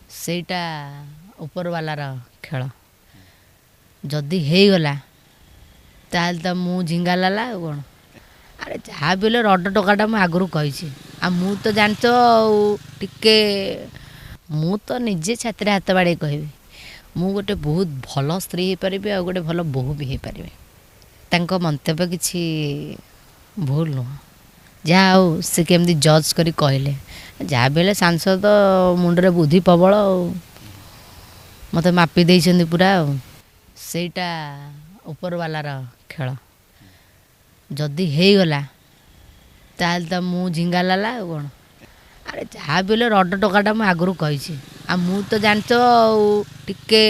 ସେଇଟା ଉପରବାଲାର ଖେଳ। ଯଦି ହେଇଗଲା ତାହେଲେ ତ ମୁଁ ଝିଙ୍ଗାଲାଲା ଆଉ କ'ଣ। ଆରେ ଯାହା ବି ହେଲେ ରଡ଼ ଟୋକାଟା ମୁଁ ଆଗରୁ କହିଛି। ଆଉ ମୁଁ ତ ଜାଣିଛ ଆଉ ଟିକେ, ମୁଁ ତ ନିଜେ ଛାତିରେ ହାତ ବାଡ଼େଇ କହିବି ମୁଁ ଗୋଟେ ବହୁତ ଭଲ ସ୍ତ୍ରୀ ହେଇପାରିବି ଆଉ ଗୋଟେ ଭଲ ବୋହୂ ବି ହେଇପାରିବି। ତାଙ୍କ ମନ୍ତବ୍ୟ କିଛି ଭୁଲ ନୁହଁ, ଯାହା ହଉ ସେ କେମିତି ଜଜ୍ କରି କହିଲେ। ଯାହା ବି ହେଲେ ସାଂସଦ ମୁଣ୍ଡରେ ବୁଦ୍ଧି ପ୍ରବଳ, ଆଉ ମୋତେ ମାପି ଦେଇଛନ୍ତି ପୁରା। ଆଉ ସେଇଟା ଉପରବାଲାର ଖେଳ। ଯଦି ହେଇଗଲା ତାହେଲେ ତ ମୁଁ ଝିଙ୍ଗାଲାଲା ଆଉ କ'ଣ। ଆରେ ଯାହା ବି ହେଲେ ରଡ଼ ଟୋକାଟା ମୁଁ ଆଗରୁ କହିଛି। ଆଉ ମୁଁ ତ ଜାଣିଛ ଆଉ ଟିକେ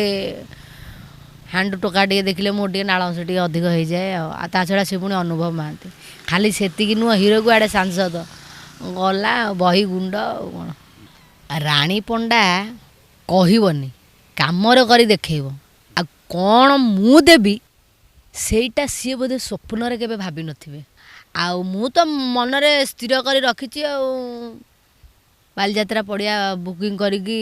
ହାଣ୍ଡୁ ଟୋକା ଟିକେ ଦେଖିଲେ ମୋର ଟିକେ ନାଳ ଅଂଶ ଟିକେ ଅଧିକ ହେଇଯାଏ। ଆଉ ତା ଛଡ଼ା ସେ ପୁଣି ଅନୁଭବ ମହାନ୍ତି, ଖାଲି ସେତିକି ନୁହଁ ହିରୋକୁ ଆଡ଼େ ସାଂସଦ ଗଲା ବହି ଗୁଣ୍ଡ ଆଉ କ'ଣ। ରାଣୀ ପଣ୍ଡା କହିବନି, କାମରେ କରି ଦେଖେଇବ। ଆଉ କ'ଣ ମୁଁ ଦେବି ସେଇଟା ସିଏ ବୋଧେ ସ୍ୱପ୍ନରେ କେବେ ଭାବିନଥିବେ। ଆଉ ମୁଁ ତ ମନରେ ସ୍ଥିର କରି ରଖିଛି। ଆଉ ବାଲିଯାତ୍ରା ପଡ଼ିଆ ବୁକିଂ କରିକି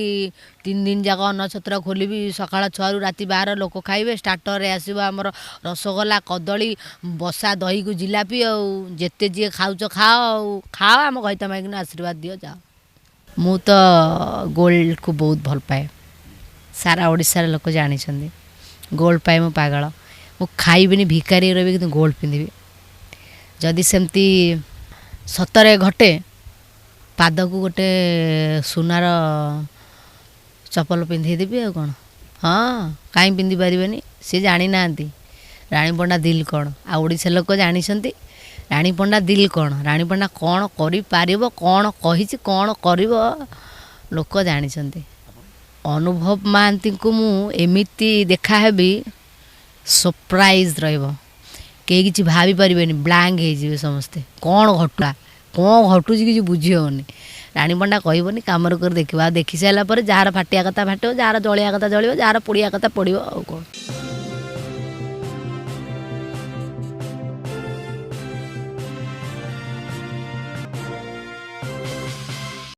3 ଦିନ ଯାକ ଅନ୍ନଛତ୍ର ଖୋଲିବି, ସକାଳ 6ରୁ ରାତି 12 ଲୋକ ଖାଇବେ। ଷ୍ଟାର୍ଟରରେ ଆସିବ ଆମର ରସଗୋଲା, କଦଳୀ, ବସା ଦହିକୁ ଜିଲାପି। ଆଉ ଯେତେ ଯିଏ ଖାଉଛ ଖାଅ, ଆଉ ଖାଅ, ଆମ ଘଇତା ମାଇକିନା ଆଶୀର୍ବାଦ ଦିଅ ଯାଅ। ମୁଁ ତ ଗୋଲ୍ଡକୁ ବହୁତ ଭଲ ପାଏ, ସାରା ଓଡ଼ିଶାର ଲୋକ ଜାଣିଛନ୍ତି ଗୋଲ୍ଡ ପାଇଁ ମୁଁ ପାଗଳ। ମୁଁ ଖାଇବିନି, ଭିକାରୀ ରହିବି, କିନ୍ତୁ ଗୋଲ୍ଡ ପିନ୍ଧିବି। ଯଦି ସେମିତି ସତରେ ଘଟେ, ପାଦକୁ ଗୋଟେ ସୁନାର ଚପଲ ପିନ୍ଧେଇଦେବି ଆଉ କ'ଣ। ହଁ, କାହିଁ ପିନ୍ଧି ପାରିବେନି, ସିଏ ଜାଣିନାହାନ୍ତି ରାଣୀ ପଣ୍ଡା ଦିଲ୍ କ'ଣ। ଆଉ ଓଡ଼ିଶା ଲୋକ ଜାଣିଛନ୍ତି ରାଣୀ ପଣ୍ଡା ଦିଲ୍ କ'ଣ, ରାଣୀ ପଣ୍ଡା କ'ଣ କରିପାରିବ, କ'ଣ କହିଛି, କ'ଣ କରିବ, ଲୋକ ଜାଣିଛନ୍ତି। ଅନୁଭବ ମହାନ୍ତିଙ୍କୁ ମୁଁ ଏମିତି ଦେଖାହେବି, ସରପ୍ରାଇଜ୍ ରହିବ, କେହି କିଛି ଭାବି ପାରିବେନି, ବ୍ଲାଙ୍କ ହେଇଯିବେ ସମସ୍ତେ। କ'ଣ ଘଟଣା, କ'ଣ ଘଟୁଛି କିଛି ବୁଝି ହେଉନି। ରାଣୀ ପଣ୍ଡା କହିବନି, କାମରେ କରି ଦେଖିବ। ଆଉ ଦେଖି ସାରିଲା ପରେ ଯାହାର ଫାଟିବା କଥା ଫାଟିବ, ଯାହାର ଜଳିବା କଥା ଜଳିବ, ଯାହାର ପୋଡ଼ିବା କଥା ପୋଡ଼ିବ, ଆଉ କ'ଣ।